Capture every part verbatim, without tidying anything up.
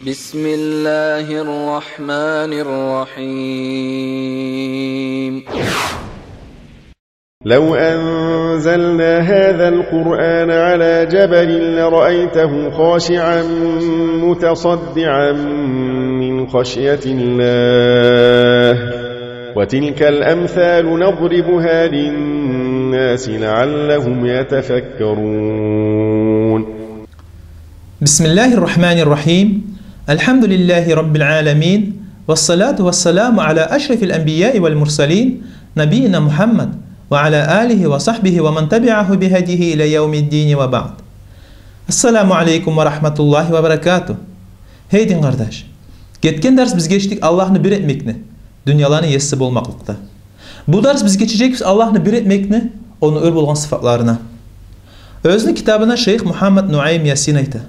بسم الله الرحمن الرحيم. لو أنزلنا هذا القرآن على جبل لرأيته خاشعا متصدعا من خشية الله، وتلك الأمثال نضربها للناس لعلهم يتفكرون. بسم الله الرحمن الرحيم. الحمد لله رب العالمين، والصلاة والسلام على أشرف الأنبياء والمرسلين، نبينا محمد وعلى آله وصحبه ومن تبعه بهديه إلى يوم الدين وبعد. السلام عليكم ورحمة الله وبركاته. Гьей дин къардаш, гетген дарс биз гечдик Аллагьны бир этмекни, дюньяланы еси болмакълыкъда. Бу дарс биз гечежекбиз Аллагьны бир этмекни, ону оьр болгъан сыфатларына. Оьзюню китабына шейх Мухаммад Нуайм Ясин айта: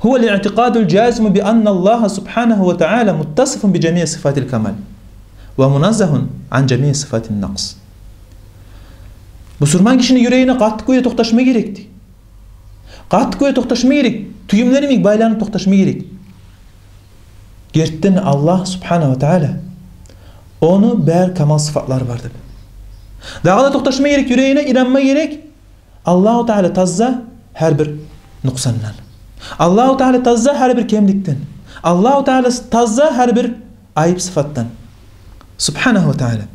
هو الاعتقاد الجازم بأن الله سبحانه وتعالى متصف بجميع صفات الكمال ومنزه عن جميع صفات النقص. Бусурман гишини юрегине къатты кюйде токъташма герек, дей. Къатты кюйде токъташма герек, тюйюмлер йимик байланып токъташма герек. Гертиден Аллагь субгьанагьу ва тааля, ону бары камал сыфатлары бар деп. Дагъы да токъташма герек, юрегине инанма герек: Аллагьу тааля таза гьар бир нукъсандан. Аллагьу тааля таза гьар бир кемликден. Аллагьу тааля таза гьар бир айып сыфатдан. Субгьанагьу ва тааля.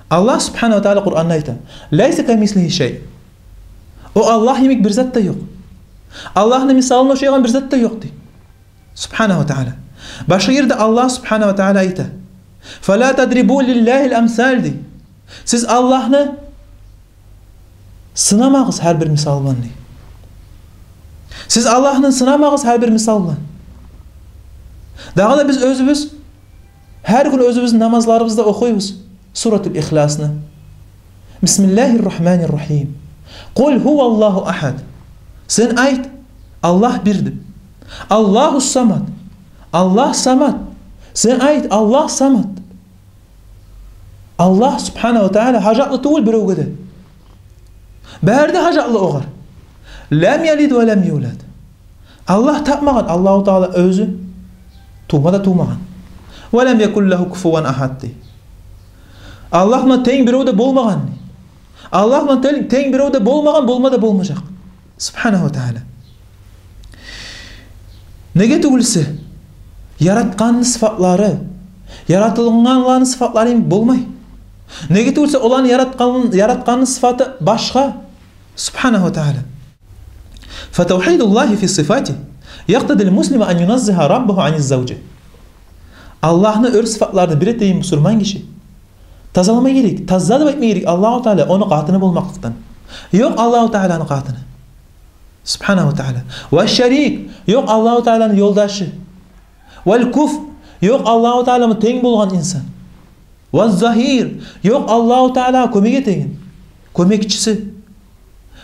Аллагь субгьанагьу ва тааля Къуранда айта: ليس كمثله شيء. О Аллагь йимик бир зат да ёкъ. Аллагьны мисалына ошайгъан бир зат да ёкъ, дей. Субгьанагьу ва тааля. Башгъа ерде Аллагь субгьанагьу ва тааля айта: فلا تضربوا لله الأمثال, дей. Сиз Аллагьны сынамагъыз гьар бир мисал булан, дей. Сиз Аллагьны сынамагъыз гьар бир мисал булан. Дагъы да биз оьзюбюз гьар гюн оьзюбюзню намазларыбызда охуйбуз Суратул Ихласны. بسم الله الرحمن الرحيم. قل هو الله أحد. Сен айт: Аллагь бир деп. الله الصمد. Аллагь самад. Сен айт: Аллагь самад. Аллагь субгьанагьу ва тааля гьажатлы тюгюл биревге де. Бары да гьажатлы огъар. لم يلد ولم يولد. Аллагь тапмагъан, Аллагьу тааля оьзю тувма да тувмагъан. ولم يكن له كفوا أحد, дей. Аллагь булан тенг бирев де болмагъан, дей. Аллагь булан тенг, тенг бирев де болмагъан, болма да болмажакъ. Субгьанагьу ва тааля. Неге тюгюл эсе, яратгъанны сыфатлары яратылгъанланы сыфатлары йимик болмай. Неге тюгюл эсе, оланы яратгъан, яратгъанны сыфаты башгъа. Субгьанагьу ва тааля. فتوحيد الله في صفاته يقتضي المسلم أن ينزه ربه عن الزوجة. Аллагьны оьр сыфатларында бир этеген бусурман гиши тазалама герек, таза деп айтма герек Аллагьу тааля ону къатыны болмакълыкъдан. Ёкъ Аллагьу тааляны къатыны. Субгьанагьу ва тааля. والشريك, ёкъ Аллагьу тааляны ёлдашы. والكفء, ёкъ Аллагьу тааля булан тенг болгъан инсан. والظهير, ёкъ Аллагьу тааля кёмек этеген, кёмекчиси.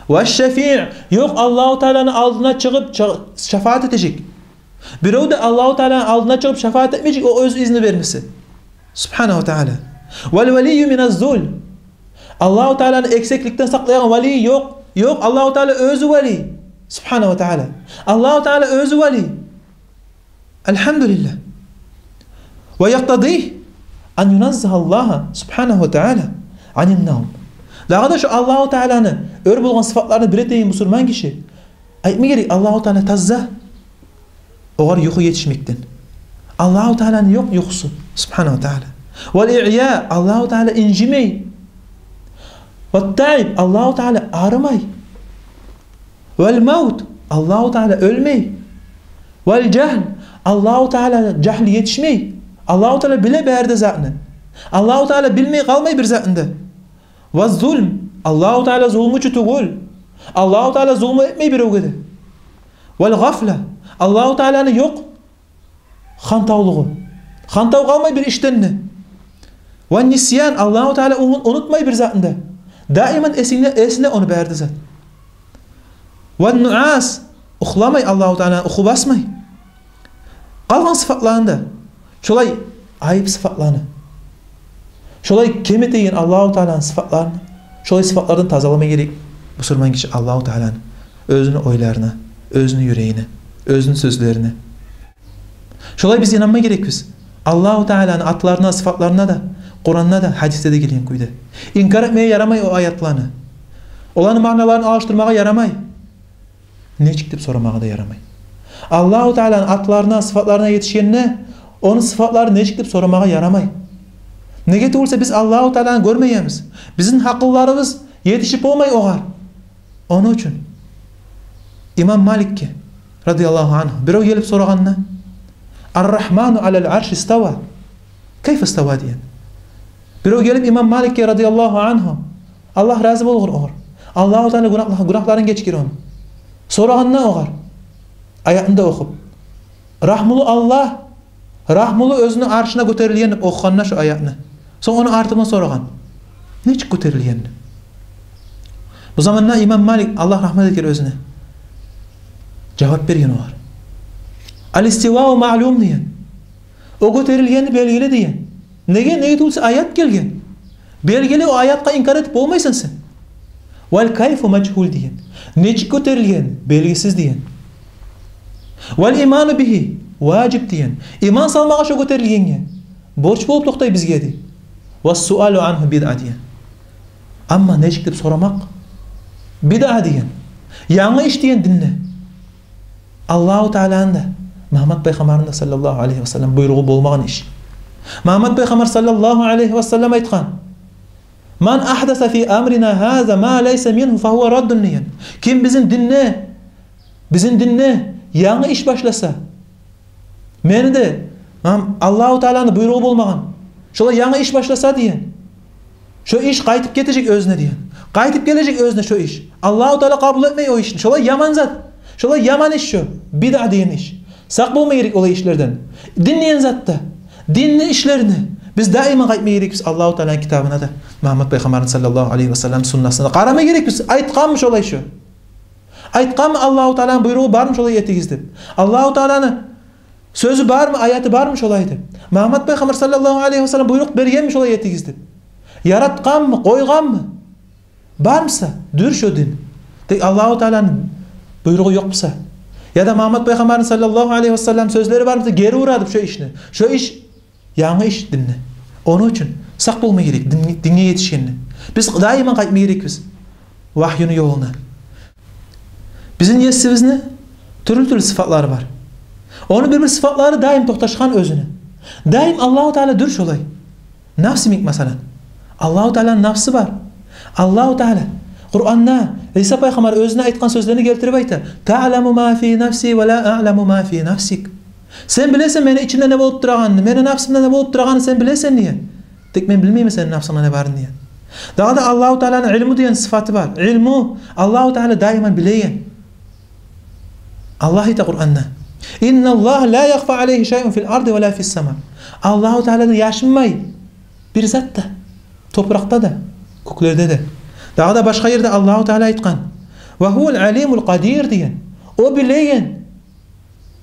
والشفيع, ёкъ Аллагьу тааляны алдына чыгъып ча-, шафаат этежек. Бирев де Аллагьу тааляны алдына чыгъып шафаат этмежек, о оьзю изну бермесе. Субгьанагьу ва тааля. والولي من الذل. Аллагьу тааляны эксикликден сакълайгъан вали ёкъ. Ёкъ, Аллагьу тааля оьзю вали. Субгьанагьу ва тааля. Аллагьу тааля оьзю вали. الحمد لله. ويقتضي أن ينزه الله سبحانه وتعالى عن النوم. Дагъы да шо Аллагьу тааляны оьр болгъан сыфатларында бир этеген бусурман гиши айтма герек: Аллагьу тааля таза огъар юху етишмекден. Аллагьу тааляны ёкъ юхусу, субгьанагьу ва тааля. والإعياء, Аллагьу тааля инжимей. والتعب, Аллагьу тааля арымай. والموت, Аллагьу тааля оьлмей. والجهل, Аллагьу тааля жагьлу етишмей. Аллагьу тааля биле бары да затны. Аллагьу тааля билмей къалмай бир затны да. والظلم, Аллагьу тааля зулмучу тюгюл. Аллагьу тааля зулму этмей биревге де. والغفلة, Аллагьу тааляны ёкъ хантавлугъу. Хантав къалмай бир ишден де. والنسيان, Аллагьу тааля уну-, унутмай бир затны да. Даиман эсинде, эсинде ону бары да зат. والنعاس, юхламай Аллагьу тааля, юху басмай. Къалгъан сыфатланы да, шолай айып сыфатланы, шолай кем этеген Аллагьу тааляны сыфатларын, шолай сыфатлардан тазалама герек бусурман гиши Аллагьу тааляны оьзюню ойларына, оьзюню юрегине, оьзюню сёзлерине. Шолай биз инанма герекбиз Аллагьу Тааланы атларына, сыфатларына да, Къуранда да, гьадисде де гелген кюйде. Инкар этмеге ярамай о аятланы. Оланы маъналарын алышдырмагъа ярамай. Нечик деп сорамагъа да ярамай. Аллагьу Тааланы атларына, сыфатларына етишгенде, ону сыфатлары нечик деп сорамагъа ярамай. Неге тюгюлсе, биз Аллагьу Тааланы гёрмейбиз. Бизин гьакъылларыбыз етишип болмай огъар. Ону учун имам Маликге, радияллагьу ангьу, бирев гелип сорагъанда: «Ар-Рагьману алал арши истава. Кайфа истава?» — деген. Бирев гелип имам Маликге, радияллагьу ангьу, Аллагь рази болгъур огъар, Аллагьу Таала гюнагьла-, гюнагьларын гечгир ону, сорагъанда огъар, аятны да охуп: «Рагьмулу Аллагь, рагьмулу оьзюню аршына гётерилген», — деп охугъанда шо аятны, сонг ону артындан сорагъан: «Нечик гётерилгенни?» Бу заманда имам Малик, Аллагь рагьмат этгир оьзюне, жавап берген огъар: «Ал-истивау маълум», — деген. «О гётерилгени белгили», — деген. Неге? Неге тюгюлсе, аят гелген. Белгили, о аятгъа инкар этип болмайсан сен. «Вал кайфу мажгьул», — деген. Нечик гётерилген — белгисиз, деген. «Вал иману бигьи важиб», — деген. Иман салмагъа шо гётерилгенге борч болуп токътай бизге, дей. «Вас суалу ангьу бидъа», — деген. Амма нечик деп сорамакъ бидъа, деген, янгы иш, деген, динде. Аллагьу Тааланы да, Мугьаммад Пайхаммарны да, саллаллагьу алайгьи ва саллам, буйругъу болмагъан иш. Мугьаммад Пайхаммар, саллаллагьу алайгьи ва саллам, айтгъан: «Ман агьдаса фи амрина гьаза ма лайса мингьу фагьува раддун», — деген. Ким бизин динде, бизин динде янгы иш башласа, мени де, гьам, Аллагьу Тааланы буйругъу болмагъан, шолай янгы иш башласа, деген, шо иш къайтып гетежек оьзюне, деген. Къайтып гележек оьзюне шо иш. Аллагьу Таала къабул этмей о ишни. Шолай яман зат. Шолай яман иш шо. Бидъа деген иш. Сакъ болма герек олай ишлерден. Дин деген затда, динни ишлерине биз даима къайтма герекбиз Аллагьу Тааланы китабына да, Мугьаммад Пайхаммарны, саллаллагьу алайгьи ва саллам, суннасына да къарама герекбиз. Айтгъанмы шолай шо? Айтгъанмы, Аллагьу Тааланы буйругъу бармы шолай этигиз деп? Аллагьу Тааланы сёзю бармы, аяты бармы шолай деп? Мугьаммад Пайхаммар, саллаллагьу алайгьи ва саллам, буйрукъ бергенми шолай этигиз деп? Яратгъанмы, къойгъанмы? Бар буса, дюр шо дин. Тек Аллагьу Тааланы буйругъу ёкъ буса, яда Мугьаммад Пайхаммарны, саллаллагьу алайгьи ва саллам, сёзлери бар буса, гери ура деп шо ишни. Шо иш янгы иш динде. Ону учун сакъ болма герек дин, динге етишгенде. Биз даима къайтма герекбиз вагьюну ёлуна. Бизин Есибизни тюрлю-тюрлю сыфатлары бар. Ону бир-бир сыфатлары даим токъташгъан оьзюне. Даим Аллагьу Таала дюр шолай. Нафс йимик, масала. Аллагьу Тааланы нафсы бар. Аллагьу Таала Къуранда Иса Пайхаммар оьзюне айтгъан сёзлерин гелтирип айта: «Таъламу ма фи нафси ва ла аъламу ма фи нафсик». Сен билесен мени ичимде не болуп турагъанны, мени нафсымда не болуп турагъанны сен билесен, деген. Тек мен билмеймен сени нафсынгда не барын, деген. Дагъы да Аллагьу Тааланы илму деген сыфаты бар. Илму, Аллагьу Таала даиман билеген. Аллагь айта Къуранда: «Инналлагьа ла яхфа алайгьи шайъун фил арди ва ла фис сама». Аллагьу Тааладан яшынмай бир зат да, топуракъда да, кёклерде де. Дагъы да башгъа ерде Аллагьу Таала айтгъан: «Ва гьувал алимул къадир», — деген. О билеген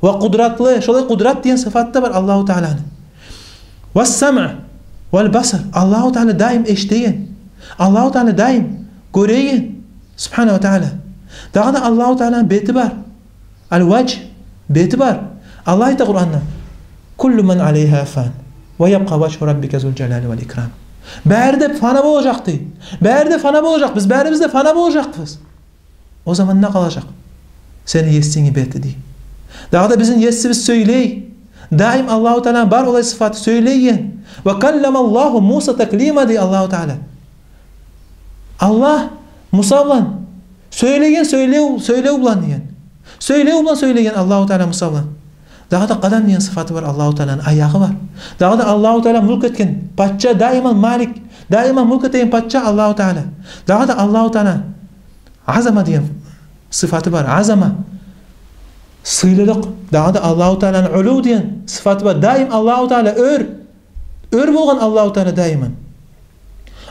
ва къудратлы, шолай къудрат деген сыфат да бар Аллагьу Тааланы. «Вас самъ вал басар». Аллагьу Таала даим эшитеген. Аллагьу Таала даим гёреген. Субгьана ва Таала. Дагъы да Аллагьу Тааланы бети бар. Ал-важгь, бети бар. Аллагь айта Къуранда: «Куллу ман алайгьа фан. Ва ябкъа важгьу раббика зул жалали вал икрам». Бары да фана болажакъ, дей. Бары да фана болажакъ. Биз барыбыз да фана болажакъбыз. О заманда къалажакъ сени Есингни бети, дей. Дагъы да бизин Есибиз сёйлей. Даим Аллагьу Тааланы бар олай сыфаты, сёйлейген. «Ва калламаллагьу Муса таклима», — дей Аллагьу Таала. Аллагь Муса булан сёйлеген, сёйлев, сёйлев булан, деген. Сёйлев булан сёйлеген Аллагьу Таала Муса булан. Дагъы да къадам деген сыфаты бар Аллагьу Тааланы, аягъы бар. Дагъы да Аллагьу Таала мюлк этген пача, даиман малик, даиман мюлк этеген пача Аллагьу Таала. Дагъы да Аллагьу Таала азама деген сыфаты бар. Азама — сыйлылыкъ. Дагъы да Аллагьу Тааланы улув деген сыфаты бар. Даим Аллагьу Таала оьр, оьр болгъан Аллагьу Таала даиман.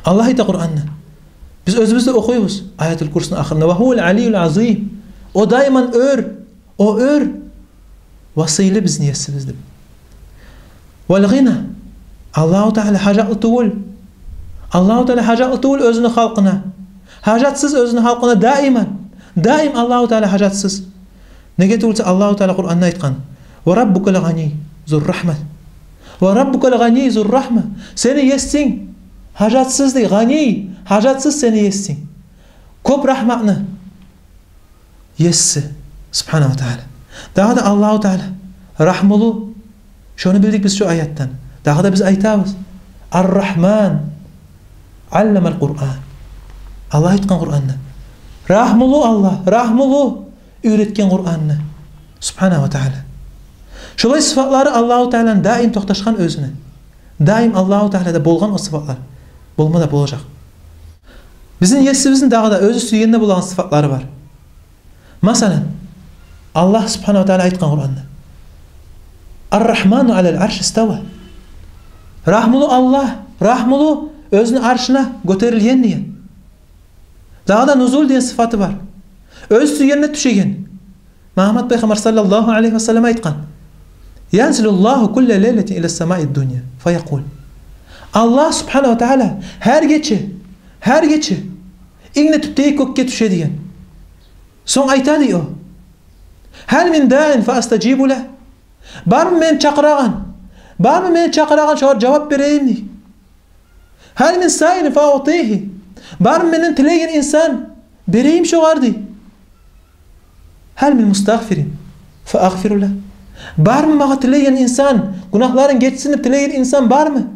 Аллагь айта Къуранда, биз оьзюбюз де охуйбуз Аятул Курсини ахырында: «Ва гьувал алиюл азим». О даиман оьр, о оьр ва сыйлы бизин Есибиз деп. «Вал гъина». Аллагьу Таала гьажатлы тюгюл. Аллагьу Таала гьажатлы тюгюл оьзюню халкъына. Гьажатсыз оьзюню халкъына даиман. Даим Аллагьу Таала гьажатсыз. Неге тюгюлсе, Аллагьу Таала Къуранда айтгъан: «Ва раббука лагъани». зуррахмат. Ва раббукал гъанийю зуррахма. Сени есинг гьажатсыз дей, гъаний, гьажатсыз сени есинг. Кёп рахматны еси, субгьанагьу ва тагьала. Дагъы да Аллагьу Тагьала рагьмулу. Шону билдик биз шу аятдан. Дагъы да биз айтабыз: Ар-Рагьман алламал Къуръан. Аллагь айтгъан Къуръанда. Рагьмулу Аллагь, рагьмулу, уьйретген Къуръанны, субгьанагьу ва тагьала. Шолай сыфатлары Аллагьу Тагьаланы даим токъташгъан оьзюне. Даим Аллагьу Тагьалада болгъан о сыфатлар. Болма да болажакъ. Бизин есибизни дагъы да оьзю сюегенде болагъан сыфатлары бар. Масала, Аллагь субгьанагьу ва тагьала айтгъан Къуръанда: Ар-Рагьману алал арши истава. Рагьмулу Аллагь, рагьмулу, оьзюню аршына гётерилген деген. Дагъы да нузул деген сыфаты бар. Оьзю сюегенде тюшеген. Мугьаммад пайхаммар саллаллагьу алайгьи ва саллам айтгъан: Янзилуллагьу кулла лайлатин илас самаид дунья, фаякъул. Аллагь субгьанагьу ва тагьала гьар гече, гьар гече инг де тюпдеги кёкге тюше деген. Сонг айта дей о: Гьал мин даин фа астажибу лагь. Бармы мени чакъырагъан? Бармы мени чакъырагъан, шогъар жавап берейим дей. Гьал мин саилин фа уътигьи. Бармы менден тилейген инсан, берейим шогъар дей. Гьал мин мустагъфирин фа агъфиру лагь. Бармы магъа тилейген инсан, гюнагьларын гечсин деп тилейген инсан бармы?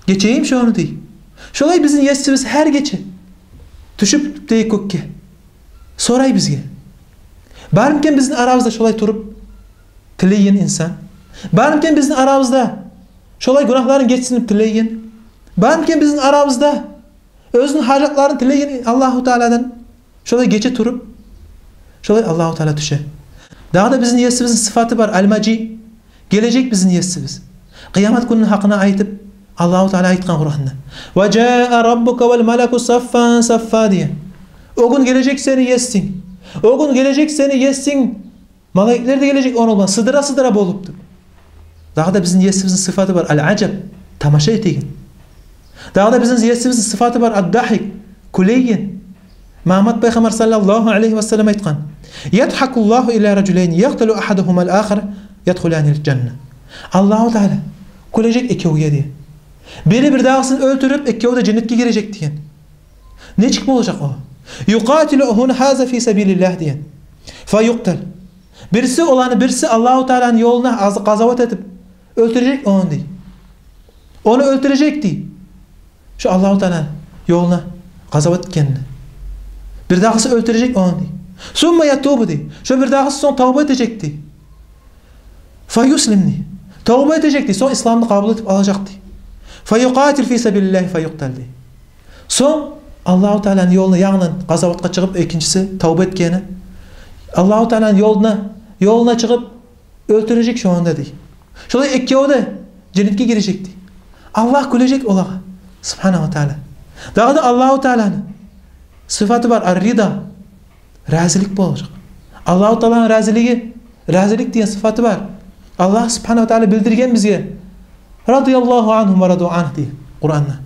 Гечейим шону дей. Шолай бизин есибиз гьар гече тюшюп тюпдеги кёкге сорай бизге. Бармы экен бизин арабызда шолай туруп тилейген инсан? Бармы экен бизин арабызда шолай гюнагьларын гечсин деп тилейген? Бармы экен бизин арабызда оьзюню гьажатларын тилейген Аллагьу Тагьаладан? Шолай гече туруп, шолай Аллагьу Тагьала тюше. Дагъы да бизин есибизни сыфаты бар, ал-мажи. Гележек бизин есибиз. Къыямат гюнню гьакъына айтып, Аллагьу Тагьала айтгъан Къуръанда: Ва жаа раббука вал малаку саффан саффа деген. О гюн гележек сени есинг. О гюн гележек сени есинг. Малайиклер де гележек ону булан, сыдыра-сыдыра болуп деп. Дагъы да бизин есибизни сыфаты бар, ал-ажаб, тамаша этеген. Дагъы да бизин есибизни сыфаты бар, ад-дахик, кюлейген. Мугьаммад пайхаммар саллаллагьу алайгьи ва саллам айтгъан: Ядхакуллагьу ила ражулайни якътулу агьадугьумал ахар ядхуланил жанна. Аллагьу Тагьала кюлежек экевге дей. Бири бирдагъысын оьлтюрюп, экеви де женнетге гирежек деген. Нечик болажакъ о? Юкъатилу гьуна гьаза фи сабилиллагь деген. Фа юкътал. Бириси, оланы бириси Аллагьу Тагьаланы ёлуна аз-, къазават этип, оьлтюрежек ону дей. Ону оьлтюрежек дей. Шо Аллагьу Тагьаланы ёлуна къазават этгенни. Бирдагъысы оьлтюрежек ону дей. Сумма ятубу дей. Шо бирдагъысы сонг тавба этежек дей. Фа юслим дей. Тавба этежек дей. Сонг исламны къабул этип алажакъ дей. Фа юкъатил фи сабилиллагь фа юкътал дей. Сонг Аллагьу Тагьаланы ёлуна янгыдан къазаватгъа чыгъып, экинчиси тавба этгени, Аллагьу Тагьаланы ёлуна, ёлуна чыгъып, оьлтюрежек шону да дей. Шолай экеви де женнетге гирежек дей. Аллагь кюлежек олагъа, субгьанагьу ва тагьала. Дагъы да Аллагьу Тагьаланы сыфаты бар, ар-рида. Разилик болажакъ. Аллагьу Тагьаланы разилиги, разилик деген сыфаты бар. Аллагь субгьанагьу ва тагьала билдирген бизге: «Радияллагьу ангьум ва раду ангь», — дей Къуранда.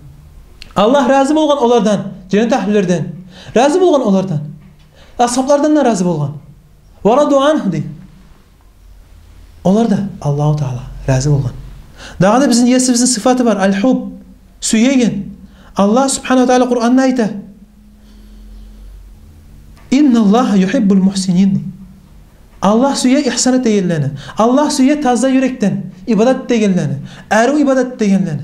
Аллагь рази болгъан олардан, женнет агьлюлерден. Рази болгъан олардан. Асгьаблардан да рази болгъан. «Ва раду ангь», — дей. Олар да Аллагьу Тагьала рази болгъан. Дагъы да бизин есибизни сыфаты бар, ал-хубб, сюеген. Аллагь субгьанагьу ва тагьала Къуранда айта: «Инналлагьа юхиббул мухсинин», — дей. Аллагь сюе ихсан этегенлени. Аллагь сюе таза юрекден ибадат этегенлени, арив ибадат этегенлени.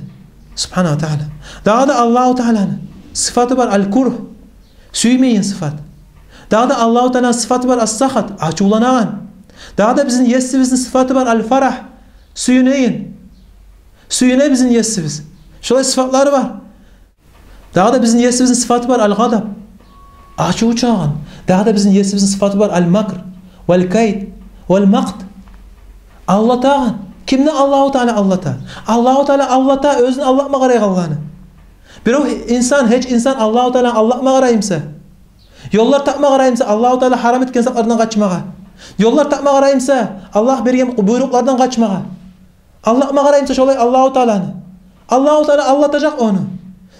Субгьанагьу ва тагьала. Дагъы да Аллагьу Тагьаланы сыфаты бар, ал-кургь, сюймейген сыфат. Дагъы да Аллагьу Тагьаланы сыфаты бар, ас-сахат, ачувланагъан. Дагъы да бизин есибизни сыфаты бар, ал-фарагь, сююнеген. Сююне бизин есибиз. Шолай сыфатлары бар. Дагъы да бизин есибизни сыфаты бар, ал-гъадаб, ачуву чыгъагъан. Дагъы да бизин есибизни сыфаты бар, ал-макр, вал-кайд, вал-макт, алдатагъан. Кимни Аллагьу Тагьала алдата? Аллагьу Тагьала алдата оьзюн алдатма къарайгъанланы. Бирев, инсан, гьеч инсан Аллагьу Тагьаланы алдатма къарай буса, ёллар тапма къарай буса Аллагьу Тагьала гьарам этген затлардан къачмагъа, ёллар тапма къарай буса Аллагь берген буйрукълардан къачмагъа, алдатма къарай буса шолай Аллагьу Тагьаланы, Аллагьу Тагьала алдатажакъ ону.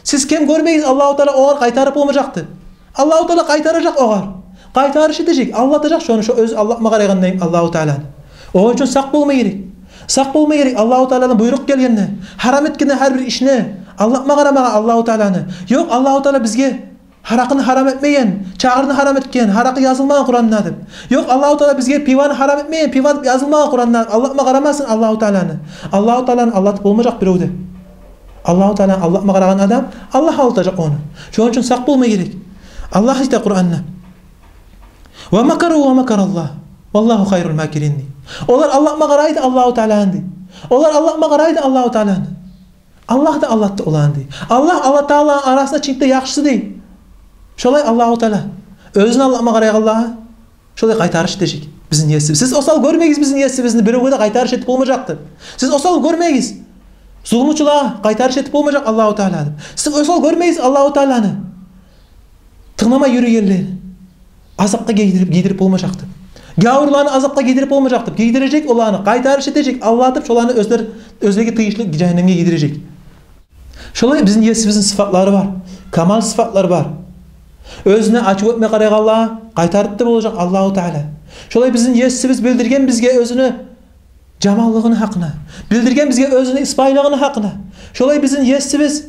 Сиз кем гёрмегиз Аллагьу Тагьала огъар къайтарып болмажакъ деп. Аллагьу Тагьала къайтаражакъ огъар. Къайтарыш этежек, алдатажакъ шону, шо оьзю алдатма къарайгъанда Аллагьу Тагьаланы. Ону учун сакъ болма герек. Сакъ болма герек Аллагьу Тааланы буйрукъ гелгенде, гьарам этгенде гьар бир ишни, алдатма къарамагъа Аллагьу Тааланы. Ёкъ, Аллагьу Таала бизге гьаракъыны гьарам этмеген, чагъырны гьарам этген, гьаракъы язылмагъан Къуранда деп. Ёкъ, Аллагьу Таала бизге пиваны гьарам этмеген, пива деп язылмагъан Къуранда деп. Алдатма къарамасын Аллагьу Тааланы. Аллагьу Тааланы алдатып болмажакъ бирев де. Аллагьу Тааланы алдатма къарагъан адам, Аллагь алдатажакъ ону. Шону учун сакъ болма герек. Аллагь айта Къуранда: «Ва макару ва макараллагь, валлагьу хайрул макирин», — дей. Олар алдатма къарайды Аллагьу Тааланы, дей. Олар алдатма къарайды Аллагьу Тааланы. Аллагь да алдатды оланы, дей. Аллагь Аллагь Тааланы арасында чинк де яхшысы, дей. Шолай Аллагьу Таала оьзюн алдатма къарайгъанлагъа шолай къайтарыш этежек бизин Есибиз. Сиз осал гёрмегиз бизин Есибизни, биревге де къайтарыш этип болмажакъ деп. Сиз осал гёрмегиз. Зулмучулагъа къайтарыш этип болмажакъ Аллагьу Таала деп. Сиз осал гёрмегиз Аллагьу Тааланы. Тынглама юрюйгенлени азапгъа гийдирип, гийдирип болмажакъ деп. Гавурланы азапгъа гийдирип болмажакъ деп. Гийдирежек оланы, къайтарыш этежек Аллагь деп, шоланы оьзлер, оьзлеге тийишли жагьаннемге гийдирежек. Шолай бизин Есибизни сыфатлары бар, камал сыфатлар бар. Оьзюне ачув этме къарайгъанлагъа къайтарып да болажакъ Аллагьу Таала. Шолай бизин Есибиз билдирген бизге оьзюню жамаллыгъыны гьакъына, билдирген бизге оьзюню исбайлыгъыны гьакъына. Шолай бизин Есибиз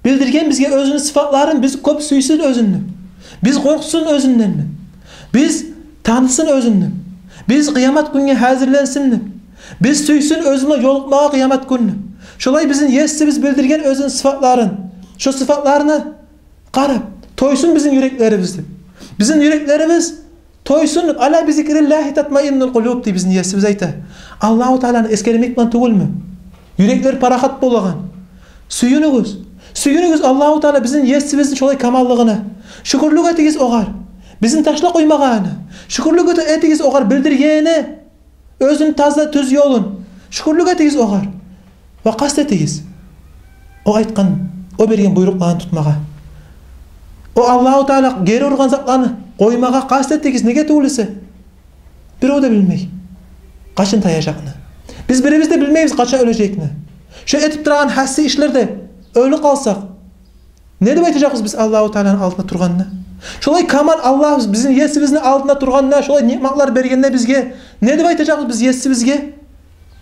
билдирген бизге оьзюню сыфатларын, биз кёп сюйсюн оьзюн деп, биз къоркъсун оьзюнден деп, биз танысын оьзюн деп, биз къыямат гюнге гьазирленсин деп, биз сюйсюн оьзюне ёлукъмагъа къыямат гюн деп. Шолай бизин Есибиз билдирген оьзюню сыфатларын, шо сыфатларына къарап тойсун бизин юреклерибиз деп. Бизин юреклерибиз тойсун деп. «Ала би зикриллагьи татмаиннул къулуб», — дей бизин Есибиз, айта. Аллагьу Тааланы эсгермек булан тюгюлмю юреклер парахат болагъан? Сююнюгюз, сююнюгюз Аллагьу Таала бизин Есибизни шолай камаллыгъына. Шюкюрлюк этигиз огъар бизин ташлап къоймагъанына. Шюкюрлюк эте-, этигиз огъар билдиргенине оьзюню таза, тюз ёлун. Шюкюрлюк этигиз огъар. Ва къаст этигиз о айтгъан, о берген буйрукъланы тутмагъа. О Аллагьу Таала гери ургъан затланы къоймагъа къаст этигиз. Неге тюгюл эсе, бирев де билмей къачан таяжакъны. Биз биребиз де билмейбиз къачан оьлежекни. Шо этип турагъан гьасси ишлерде оьлюп къалсакъ, не деп айтажакъбыз биз Аллагьу Тааланы алдында тургъанда? Шолай камал Аллагь бизин Есибизни алдында тургъанда, шолай ниъматлар бергенде бизге, не деп айтажакъбыз биз Есибизге?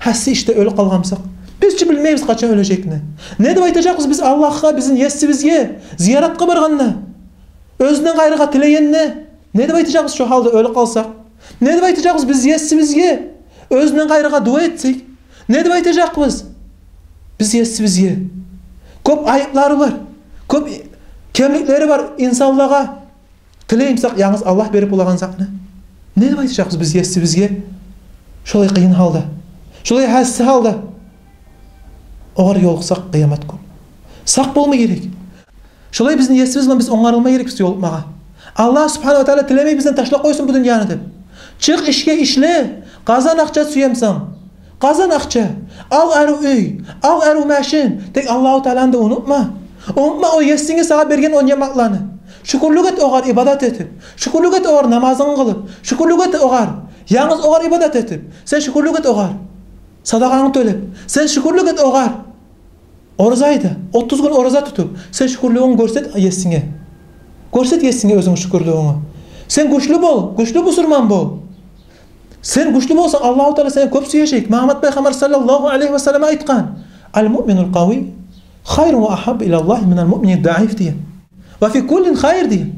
Гьасси ишде оьлюп къалгъан бусакъ, биз чи билмейбиз къачан оьлежекни. Не деп айтажакъбыз биз Аллагьгъа, бизин Есибизге зияратгъа баргъанда, оьзюнден къайрыгъа тилегенде? Не деп айтажакъбыз шо гьалда оьлюп къалсакъ? Не деп айтажакъбыз биз Есибизге, оьзюнден къайрыгъа дуа этсек? Не деп айтажакъбыз биз Есибизге? Кёп айыплары бар, кёп кемликлери бар инсанлагъа. Тилей бусакъ янгыз Аллагь берип болагъан затны. Не деп айтажакъбыз биз Есибизге? Шолай къыйын гьалда, шолай гьасси гьалда огъар ёлукъсакъ къыямат гюн. Сакъ болма герек. Шолай бизин Есибиз булан биз онгарылма герекбиз ёлукъмагъа. Аллагь субгьанагьу ва таала тилемей бизден ташлап къойсун бу дюньяны деп. Чыкъ ишге, ишле, къазан акъча, сюе бусанг. Къазан акъча, ал арив уьй, ал арив машин. Тек Аллагьу Тааланы да унутма. Унутма о Есинге сагъа берген о ниъматланы. Шюкюрлюк эт огъар ибадат этип. Шюкюрлюк эт огъар намазынг къылып. Шюкюрлюк эт огъар, янгыз огъар ибадат этип. Сен шюкюрлюк эт огъар садагъангны тёлеп. Сен шюкюрлюк эт огъар ораза айда, отуз гюн ораза тутуп. Сен шюкюрлюгюнгню гёрсет Есинге. Гёрсет Есинге оьзюнгню шюкюрлюгюнгню. Сен гючлю бол, гючлю бусурман бол. Сен гючлю болсанг, Аллагьу Таала сени кёп сюежек. Мугьаммад пайхаммар саллаллагьу алайгьи ва саллам айтгъан: «Ал-муъминул къавий хайрун ва агьаббу илаллагьи минал муъминид даиф», — деген. «Ва фи куллин хайр», — деген.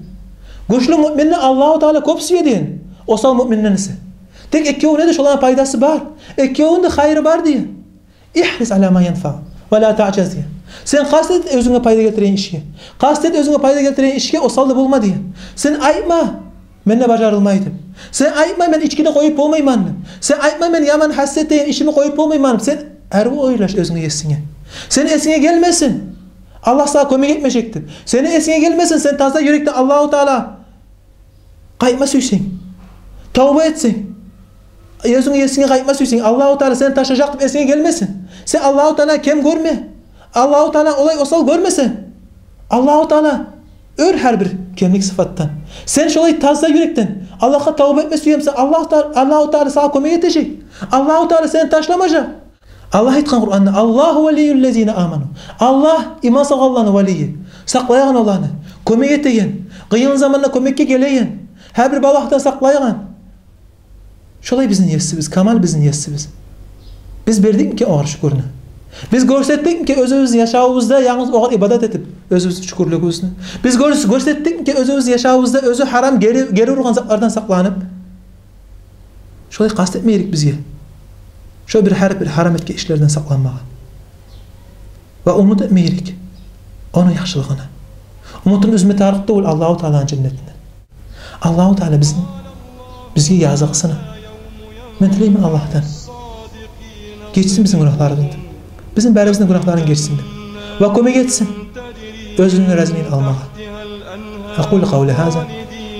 Гючлю муъминни Аллагьу Таала кёп сюе деген осал муъминден эсе. Тек экевюнде де шоланы пайдасы бар. Экевюнде хайры бар деген. «Игьрис ала ма янфаъ ва ла таъжаз», — деген. Сен къаст эт оьзюнге пайда гелтиреген ишге. Къаст эт оьзюнге пайда гелтиреген ишге, осал да болма деген. Сен айтма: «Менде бажарылмай», — деп. Сен айтма: «Мен ичкини къоюп болмайман», — деп. Сен айтма: «Мен яман гьасият деген ишимни къоюп болмайман», — деп. Сен арив ойлаш оьзюнге, Есинге. Сени эсинге гелмесин Аллагь сагъа кёмек этмежек деп. Сени эсинге гелмесин, сен таза юрекден Аллагьу Таала къайтма сюйсенг, тавба этсенг, оьзюнг Есинге къайтма сюйсенг, Аллагьу Таала сени ташлажакъ деп эсинге гелмесин. Сен Аллагьу Тааланы кем гёрме. Аллагьу Тааланы олай осал гёрме сен. Аллагьу Таала оьр гьар бир кемлик сыфатдан. Сен шолай таза юрекден Аллагьгъа тавба этме сюе бусанг, Аллагьу Таала, Аллагьу Таала сагъа кёмек этежек. Аллагьу Таала сени ташламажакъ. Аллагь айтгъан Къуранда: «Аллагьу валийюллазина аману». Аллагь иман салгъанланы валийи, сакълайгъан оланы, кёмек этеген, къыйын заманда кёмекге гелеген, гьар бир балагьдан сакълайгъан. Шолай бизин Есибиз, камал бизин Есибиз. Биз бердикмикен огъар шюкюрню? Биз гёрсетдикмикен оьзюбюзню яшавубузда янгыз огъар ибадат этип оьзюбюзню шюкюрлюгюбюзню? Биз гёрс-, гёрсетдикмикен оьзюбюзню яшавубузда оьзю гьарам гери, гери ургъан затлардан сакъланып? Шолай къаст этме герек бизге шо бир гьар бир гьарам этген ишлерден сакъланмагъа. Ва умут этме герек ону яхшылыгъына. Умутун уьзме тарыкъ тюгюл Аллагьу Тааланы женнетинден. Аллагьу Таала бизин, бизге языкъсына. Мен тилеймен Аллагьдан, гечсин бизин гюнагьларыбызны, бизин барыбызны гюнагьларын гечсин деп. Ва кёмек этсин оьзюню разилигин алмагъа. أقول قولي هذا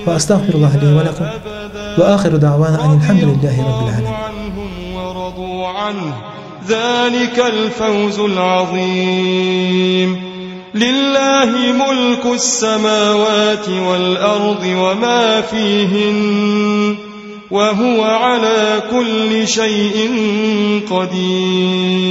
وأستغفر الله لي ولكم، وآخر دعوانا أن الحمد لله رب العالمين. عنهم ورضوا عنه، ذلك الفوز العظيم. لله ملك السماوات والأرض وما فيهن، وهو على كل شيء قدير.